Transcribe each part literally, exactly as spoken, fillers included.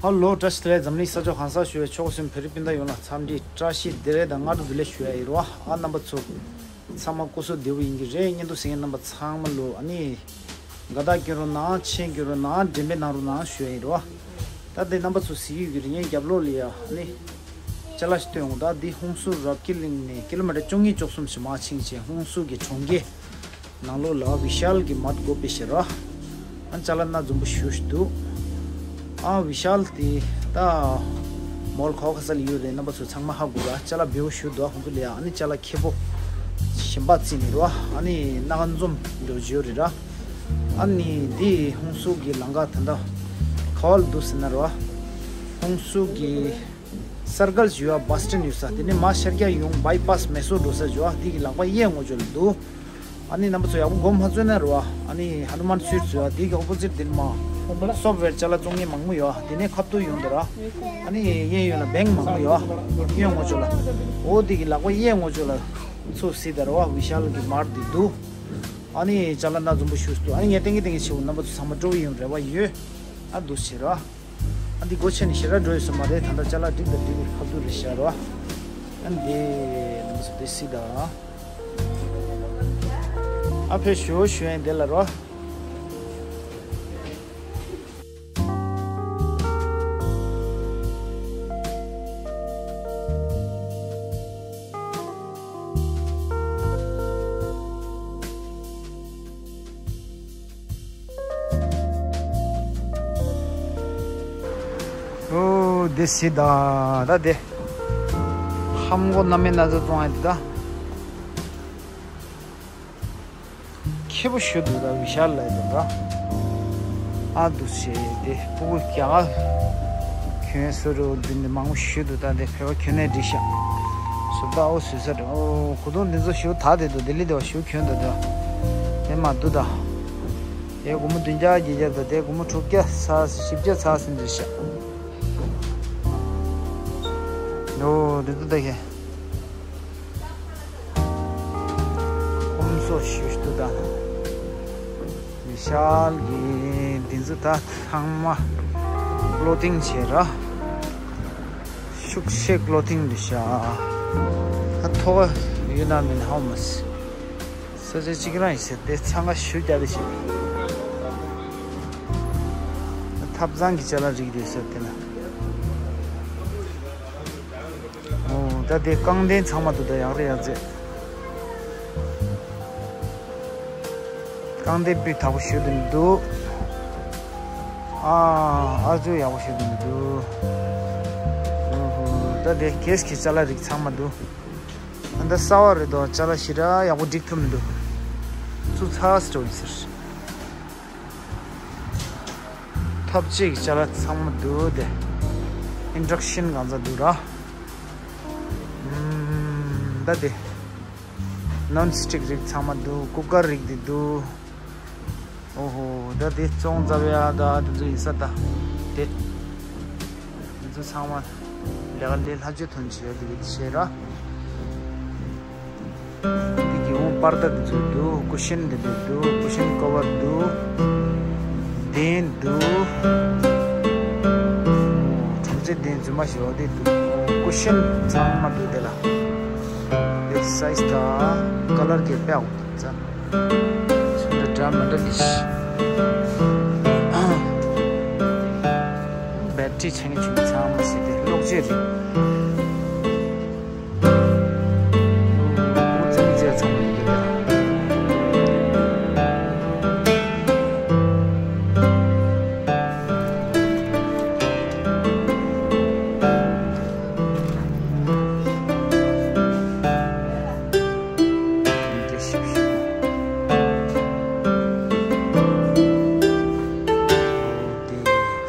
ཧ་ལོ། བཀྲ་ཤིས་བདེ་ལེགས། འཛམ་གླིང་ས་ཕྱོགས་གང་སར་བཞུགས་པའི་ཆོལ་ཁ་གསུམ་བོད་རིགས་སྤུན་ཟླ་ཡོངས་ལ་འཚམས་འདྲི་བཀྲ་ཤིས་བདེ་ལེགས་དང་སྔ་དྲོ་བདེ་ལེགས་ཞུ་ཡ་ཡིན་རོ། ཨ་རྣམ་པ་ཚོ་ཚང་མ་སྐུ་གཟུགས་བདེ་པོ་ཡིན་གྱི་རེད། བརྙན་ཐུང་གཟིགས་མཁན་རྣམ་པ་ཚང་མ་ལོ། ཨ་ནི་དགའ་རྟགས་སྐྱོན་རོགས་གནང་། མཆན་སྐྱོན་རོགས་གནང་། འགྲེམས་སྤེལ་གནང་རོགས་གནང་ཞུ་ཡ་ཡིན་རོ། ད་དེ་རྣམ་པ་ཚོ་གཟིགས་ཡོད་ཀྱི་རེད། ངས་རྒྱབ་ལོགས་ལ་ཡ་ཨ་ནི་ཅ་ལག་ཞིག་སྟོན་འོང་། ད་འདི་ཧུན་སུར་རབ་ཀྱི་གླིང་ནས་ཀི་ལོ་མི་ཊར་བཅུ་གཉིས་བཅུ་གསུམ་ཞིག་མར་ཕྱིན་བྱས་ཧུན་སུར་གྱི་གྲོང་ཁྱེར་ནང་ལོགས་ལ་བི་ཤཱལ་གྱི་མར་ཊ་སྒོ་ཕྱེ་བཞག་ར། ཨ་ཅ་ལག་སྣ་འཛོམས་པོ་ཞེ་པོ་ཞིག་འདུག་ཨ་བི་ཤཱལ་དེ་ད་མོལ་ཁོ་ཁ་ས་ལ་ཡོད་རེད། རྣམ་པ་ཚོ་ཚང་མ་ཧ་གོ་ར། ཅ་ལག་བེའུ་ཞེ་པོ་འདུག་ཨ་ཁོང་ཚོ་ལ་ཡ་ཨ་ནི་ཅ་ལག་ཁེ་པོ་ཞིམ་པ་བརྩིས་ནས་ར། ཨ་ནི་སྣ་ཁ་འཛོམས་འགྲོ་བརྗོད་རེད་ར། ཨ་ནི་འདི་ཧུན་སུར་གྱི་ལམ་ཁ་ད་ལྟ་ག་བ་ལ་འདུག་ཟེར་ན་ར། ཧུན་སུར་གྱི་སར་ཀལ་ཞུ་བ་བ་སི་ཊན་ཡོད་ས་དེ་ནས་མར་ཤར་རྒྱག་ཡོང་བའི་པཱས་མེ་སོར་འགྲོ་ས་ཞུ་བ་དེ་གི་ལག་པ་གཡས་ངོས་ཕྱོགས་ལ་འདུག་ཨ་ནི་རྣམ་པ་ཚོ་ཡག་པོ་མགོ་མ་ཚོས་ན་རེད་བ། ཨ་ནི་ཧ་ནུ་མན་སུའིཊ་ཟེར་བ་དེ་གི་ཨོ་པོ་ཟིཊ་དེ་ནས་མར་སོབ་ཝེར་ཅ་ལག་བཙོང་མཁན་མང་པོ་ཡོད། དེ་ནས་ཁ་ཐུག་ཡོང་དུས་ར། ཨ་ནི་གཡས་གཡོན་ལ་བེང་མང་པོ་ཡོད། གཡོན་ངོས་ཕྱོགས་ལ། འོ་དེ་གི་ལག་པ་གཡས་ངོས་ཕྱོགས་ལ་ཚུར་གཟིགས་དང་རེད་བ། བི་ཤཱལ་གྱི་མར་ཊ་དེ་འདུག་ཨ་ནི་ཅ་ལག་སྣ་འཛོམས་པོ་ཞེ་པོ་འདུག་ཨ་ནི་ངས་ཏན་གི་ཏན་གི་བྱེད་འོང་། རྣམ་པ་ཚོ་ཚང་མ་སྤྲོ་པོ་ཡོང་རེ་བ་ཡོད། ཨ་འདུག་བྱེད་ར། ཨ་འདི་སྒོ་ཕྱེ་ནས་ཞེ་དྲག་འགྲོ་ཡོད་ས་མ་རེད། ད་ལྟ་ཅ་ལག་སྒྲིག་དང་སྒྲིག་པའི་ཁ་ཐུག་རེད་ཤག་ར། ཨ་འདི་རྣམ་པ་ཚོ་དེ་གཟིགས་དང་། ཨ་ཕེ་ཞུ་ཞུ་ཡན་དེ་ལ་རོ། ཨོ་དེ་སི་ད་ད་དེ་ཧམ་གོ་ན་མེ་ན་ཚོ་བཙོང་ཡ་དེ་ད། ཁེ་པོ་ཞུ་འདུག་ད་བི་ཤཱལ་ལ་ཡོད་ད། ཨ་འདུག་ཞེས་དེ་ཕྲུ་གུ་རྒྱ་གར་གྱོན་སུ་རུ་འདི་འདི་མང་པོ་ཞུ་འདུག་ད་དེ་ཕལ་པ་གྱོན་ནས་འགྲིག་ཤག་བཟོ་ལྟ་ཨོ་བཟོས་ས་རེད། ཨོ་གོས་ཐུང་འདི་ཚོ་ཞུ་ད་དེ་འདུག་ལྡི་ལི་དེ་བ་ཞུ་གྱོན་འདུག་དེ་བ་དེ་མ་འདུག་ད། དེ་སྒོར་མོ་བདུན་བརྒྱ་བརྒྱད་བརྒྱ་ད་དེ་སྒོར་མོ་དྲུག་བརྒྱ་ཚར་བཞི་བརྒྱ་ཚར་ཟིན་འགྲིག་ཤག་ཨོ་འདི་འདུག་ད་ཁྱེད། ཀུམ་སོ་ཞུ་ཞུ་ད། བི་ཤཱལ་གྱི་འདི་ཚོ་ད་ཚང་མ་ཀློ་ཐིང་བྱས་ར། ཤུག་ཤེ་ཀློ་ཐིང་འདི་ཤ། ད་ཐོག་ཡོད་ན་མིན་ཧའོ་མ་སི། ས་ཆ་གཅིག་རང་ཡིན་ཟེར་དེ་འཚང་ཁ་ཞུ་རྒྱ་དེ་བྱེད། ཐབ་ཚང་གི་ཅ་ལག་རིགས་རེད་ཟེར་དེ་ལ། ཨོ་ད་དེ་རྐང་གདན་ཚང་མ་འདུག་ད་ཡག་རེད་ཡག་རེད། རྐང་གདན་སྤུས་དག་པོ་ཞུ་དུ་འདུག་ཨ་ཨ་ཅོ་ཡག་པོ་ཞུ་དུ་འདུག་ཨོ་ཧོ་ད་དེ་གེས་ཀྱི་ཅ་ལག་རིགས་ཚང་མ་འདུག་ཨ་ད་གསར་པ་རེད་དོ། ཅ་ལག་ཞེ་དྲག་ཡག་པོ་སྒྲིག་ཐུབ་མི་འདུག་ཚུར་ཚར་སི་ཊོར་ཡིན་ཟེར། ཐབ་ཆས་ཀྱི་ཅ་ལག་ཚང་མ་འདུག་དེ་ཨིན་ཌག་ཤན་གང་ཚ་འདུག་ར། ཨམ་ད་དེ་ནོན་སི་ཊིག་རིགས་ཚང་མ་འདུག་ཀུ་ཀར་རིགས་དེ་འདུག་ཨོ་ཧོ་ད་དེ་བཙོང་རྩ་བའི་ཨ་ད་དེ་ཚོ་ཡིན་ས་ད་དེ་དེ་ཚོ་ཚང་མ་ལས་ཀ་ལས་ལྷ་ཆོས་ཐོན་བྱེད་ཡ་དེ་གི་བྱེད་ར། འདི་གི་འོང་པར་ད་འདི་ཚོ་འདུག་ཀུ་ཤན་འདི་འདི་འདུག་ཀུ་ཤན་ཀོ་བར་འདུག་གདན་འདུག་གྲོང་ཚོའི་གདན་རྫུན་མ་ཞིག་འོ་དེ་འདུག་ཀུ་ཤན་ཚང་མ་འདུག་དེ་ལ། དེ་སའི་ཛི་དང་ཀ་ལར་གྱི་དཔེ་འོང་ཙ། ཚོན་འདྲ་འདྲ་མི་འདྲ་གི་ཤི། བེ་ཊི་རི་ཆེན་ཆུང་ཚང་མ་ཞིག་དེ་གློག་ཆས་རེད།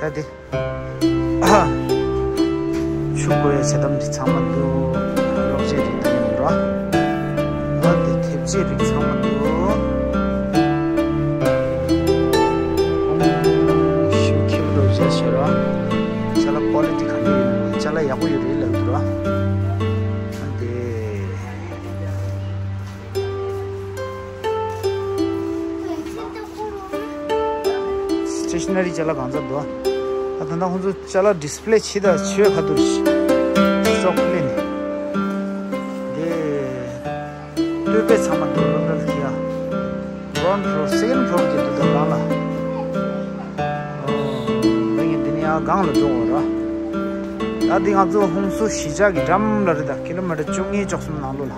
ད་དེ། ཆུ་བསྐོལ་ཡ་ཆ་དམ་དེ་ཚང་མ་འདུག་གློག་ཆས་རིགས་དང་ཡིན་རོ། ཨ་དེ་ཐེབས་ཆས་རིགས་ཚང་མ་འདུག་ཤུགས་ཁྱེར་འགྲོ་བྱས་ཤེས་རོ། ཅ་ལག་ཀོ་ལི་ཊི་ག་འདྲ་ཡོད་ན། ཅ་ལག་ཡག་པོ་ཡོད་རེད་ལབ་འདུག་རོ། ཨ་དེ། སི་ཊེ་ཤ་ན་རི་ཅ་ལག་གང་ཚ་འདུག་ད་ལྟ་ཁོང་ཚོ་ཅ་ལག་ཌི་སི་པི་ལེ་བྱེད་ད་ཆོས་ཁ་ཐུར་ཤོག་ལེན་དེ། སྟོད་པའི་ཚང་མ་འདུག་ལོ་ལ་ཁི་ཡ། གྲོན་ཕོ་རོ་སེ་ཀེན་ཕོ་རོ་གི་འདུག་ད་གང་ལ། ཨོ། ངས་འདི་ནས་ཡང་གང་ལ་འགྲོ་འོ་ར། ད་འདི་ང་ཚོ་ཧུང་སུ་གཞིས་ཆགས་ཀྱི་འགྲམ་ལ་རེད་ད། ཀི་ལོ་མི་ཊར་བཅོ་ལྔ་བཅུ་གསུམ་ནང་ལོགས་ལ།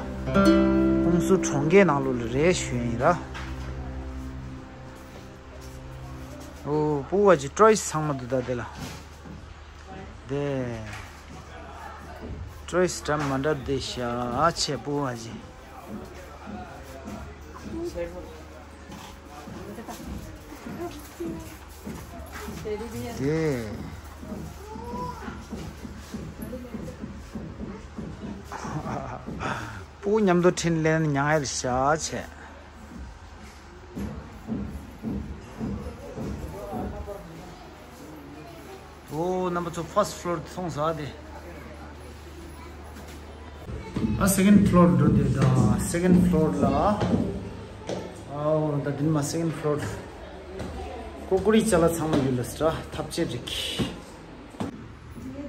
ཧུང་སུ་གྲོང་ཁྱེར་ནང་ལོགས་ལ་རེད་ཞུ་ཡིན་ར། ཨོ། སྤུ་གུ་བ་ཅིག་ཊོ་ཡི་སི་ཚང་མ་འདུག་ད་དེ་ལ། དེ། ཊོ་ཡི་སི་འདྲ་མ་འདྲ་དེ་ཤ་ཆེ་སྤུ་གུ་བ་ཅིག་དེ། སྤུ་གུ་མཉམ་དུ་འཕྲིན་ལས་མྱང་ཡར་ཤ་ཆེ། ཨོ། རྣམ་པ་ཚོ་ཕར་སི་ཊི་ཕི་ལོར་མཐོང་ས་དེ། ཨ། སེ་ཀེན་ཌི་ཕི་ལོར་འགྲོ་དེ་ད། སེ་ཀེན་ཌི་ཕི་ལོར་ལ། ཨོ། ད་དེ་ནས་མར་སེ་ཀེན་ཌི་ཕི་ལོར། ཀོ་ཀོ་རི་ཅ་ལག་ཚང་མ་ཡོད་ལ་སི་ཊ་ཐབ་ཆས་རིགས།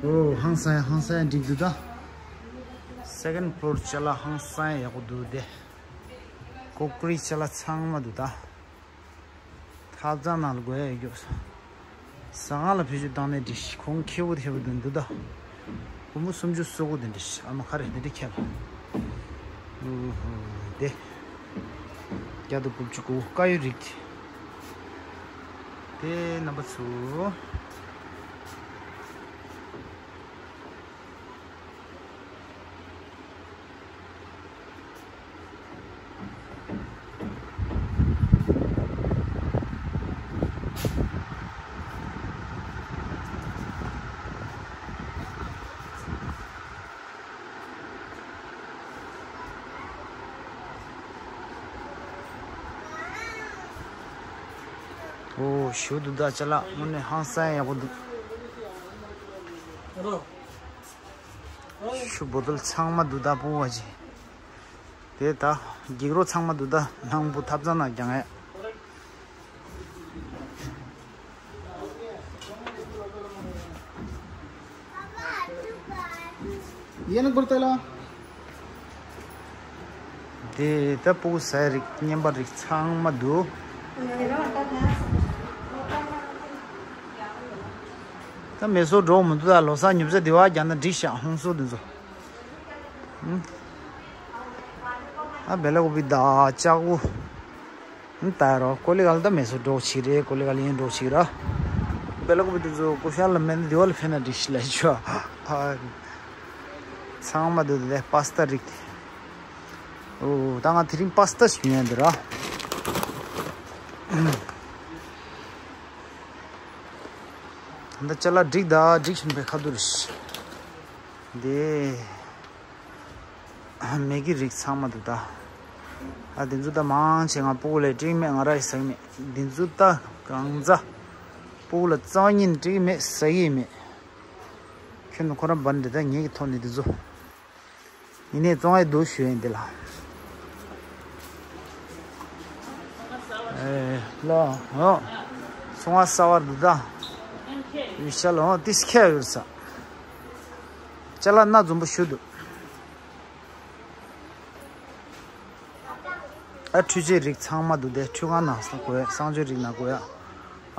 ཨོ། ཧང་སང་ཧང་སང་འགྲིག་འདུག་ད། སེ་ཀེན་ཌི་ཕི་ལོར་ཅ་ལག་ཧང་སང་ཡག་པོ་འདུག་དེ། ཀོ་ཀོ་རི་ཅ་ལག་ཚང་མ་འདུག་ད། ཐབ་ཚང་ནང་ལ་དགོས་ཡ་ཡོད་རྒྱུ། ཟ་ཁང་ལ་བེད་སྤྱོད་བཏང་ནས་འགྲིག་ཤི། གོང་ཁེ་པོ་ཁེ་པོ་དུ་འདུག་ད། སྒོར་མོ་སུམ་ཅུ་སོ་དགུ་དེ་འདྲ་ཞིག་ཨ་མ་ཁ་རེ་དེ་འདྲ་ཁྱེར། ཨུ་ཧུ། དེ། བརྒྱ་དང་དགུ་བཅུ་གོ་དགུ་དཀར་ཡོལ་རིགས་དེ། དེ་རྣམ་པ་ཚོ། ཨོ། ཞུ་འདུག་ད་ཅ་ལག་དངོས་གནས་ཧང་སང་ཡག་པོ་འདུག་ཞུ་བོ་ཏལ་ཚང་མ་འདུག་ད་སྤུ་གུ་བ་ཅིག་དེ་ད་འགྱིག་རོ་ཚང་མ་འདུག་ད་ནང་བུ་ཐབ་ཚང་ནང་རྒྱང་ཡ། ཡེ་ནག་པར་ཏེ་ལ། དེ་ད་སྤུ་གུ་ཟ་ཡ་རིགས་རྔན་པ་རིགས་ཚང་མ་འདུག་ད་མེ་སོར་འགྲོ་མི་འདུག་ད་ལོ་གསར་ཉོ་ཆ་དེ་བ་རྒྱ་ནག་འགྲིག་ཤག་ཧུང་སུ་དེ་ཚོ། ཨ་བེ་ལ་ཀོ་པི་ད་ལྕགས་པོ། ད་རོ་ཀོ་ལི་གལ་ད་མེ་སོར་འགྲོ་ཆི་རེད། ཀོ་ལི་གལ་ཡིན་འགྲོ་ཆི་ར། བེ་ལ་ཀོ་པི་དེ་ཚོ་ཀོ་ཤ་ལ་མེན་དེ་བ་ལ་ཕེ་ན་འགྲིག་ཤི་ལ་ཤོ། ཚང་མ་དེ་དེ་པ་སི་ཏ་རིགས། ཨོ། ད་ང་དེ་རིང་པ་སི་ཏ་ཞིག་ཉོས་འདི་ར། ད་ཅ་ལག་འགྲིག་ད་འགྲིག་བཞིན་པའི་ཁ་ཐུར་ཤི། འདི། མེ་གི་རིགས་ཚང་མ་འདུག་ད། ཨ་འདི་ཚོ་ད་མང་ཆེ་ང་སྤུ་གུ་ལ་སྤྲད་མེད། ང་ར་ཡི་ཟ་གི་མེད། འདི་ཚོ་ད་གང་ཟ། སྤུ་གུ་ལ་རྩ་བ་ཉིད་ནས་སྤྲད་གི་མེད། ཟ་གི་མེད། ཁྱོད་ནི་ཁོ་རང་འབར་འདི་ད་ངེད་ཀྱི་ཐོག་ནས་འདི་ཚོ། ཡིན་ནའི་བཙོང་ཡ་འདུག་ཞུ་ཡིན་འདི་ལ། ཨེ་ལོ། ཨོ། སོང་བ་ས་བར་འདུག་ད། ཡུལ་ཤ་ལོ་ཏིས་ཁྱད་ཡོད་ས། ཅ་ལག་སྣ་འཛོམས་པོ་ཞུ་འདུག་ཨ་འཕྲུལ་ཆས་རིགས་ཚང་མ་འདུག་དེ་འཕྲུལ་ཁང་ནང་ས་དགོས། གསང་སྤྱོད་རིགས་ནང་དགོས།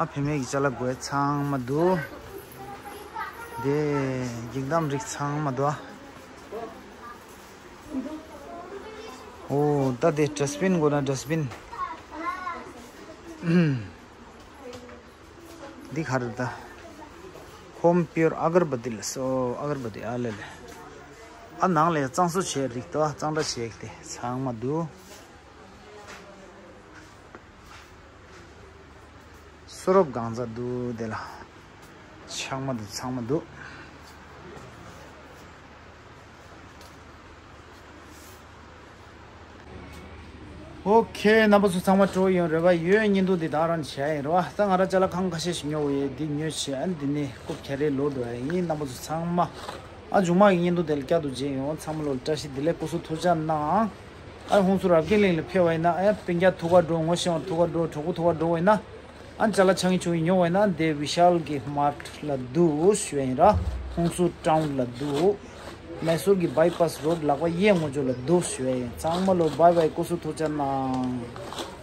ཨ་བུད་མེད་ཀྱི་ཅ་ལག་དགོས་ཚང་མ་འདུག་དེ་འགྱིག་དམ་རིགས་ཚང་མ་འདུག་ཨོ་ད་དེ་ཌ་སི་བིན་དགོས་ན་ཌ་སི་བིན། འདི་ག་རེ་ད། ཧོམ་པིའུར་ཨ་གར་བ་ཏི་ལ་སོ། ཨ་གར་བ་ཏི་ཨ་ལེ་ལེ། ཨ་ནང་ལས་གཙང་བཟོ་བྱས་རིགས་དོ། གཙང་སྦྲ་བྱས་ཏེ་ཚང་མ་འདུག་སུ་རོབ་གང་ཟག་འདུག་དེ་ལ། ཚང་མ་འདུག་ཚང་མ་འདུག་ཨོ་ཁེ། རྣམ་པ་ཚོ་ཚང་མ་སྤྲོ་ཡོང་རེ་བ་ཡོད། བརྙན་ཐུང་འདི་དག་རང་བྱས་ཡིན་རོ། ད་ང་ར་ཅ་ལག་ཁང་ཁ་ཤས་ཤིག་ཉོ་འོ་ཡེ་འདི་ཉོས་བྱས་ཨ་ནི་འདི་ནས་རྐུབ་ཁྱེར་རེ་ལོག་འགྲོ་ཡ་ཡིན། རྣམ་པ་ཚོ་ཚང་མ་ཨ་མཇུག་མ་གི་བརྙན་ཐུང་དེ་ལ་བསྐྱར་དུ་མཇལ་ཡོང་། ཚང་མ་ལོ་ལ་བཀྲ་ཤིས་བདེ་ལེགས་སྐུ་གཟུགས་ཐུགས་ཅག་གནང་། ཨ་ཧུང་སུ་རབ་རྒྱས་གླིང་ལ་ཕེབས་པ་ཡིན་ན་ཨ་སྤུན་ཀྱག་ཐུག་ག་འགྲོ། ངོ་ཤེས་པ་ཐུག་ག་འགྲོ། གྲོགས་པོ་ཐུག་ག་འགྲོ་བ་ཡིན་ན། ཨ་ཅ་ལག་ཆ་ངེ་ཆུང་ཡིན་ཡོང་བས་ན་དེ་བི་ཤཱལ་གྱི་མར་ཊི་ལ་འདུག་ཞུ་ཡ་ཡིན་ར། ཧུན་སུར་ཊའུན་ལ་འདུག་མེ་སོར་གྱི་བྷའི་པཱ་སི་རོ་ཌི་ལག་པ་གཡས་ངོས་ཕྱོགས་ལ་འདུག་ཞུ་ཡ་ཡིན། ཚང་མ་ལོ་བྷའི་བྷའི། སྐུ་གཟུགས་ཐུགས་ཅག་གནང་།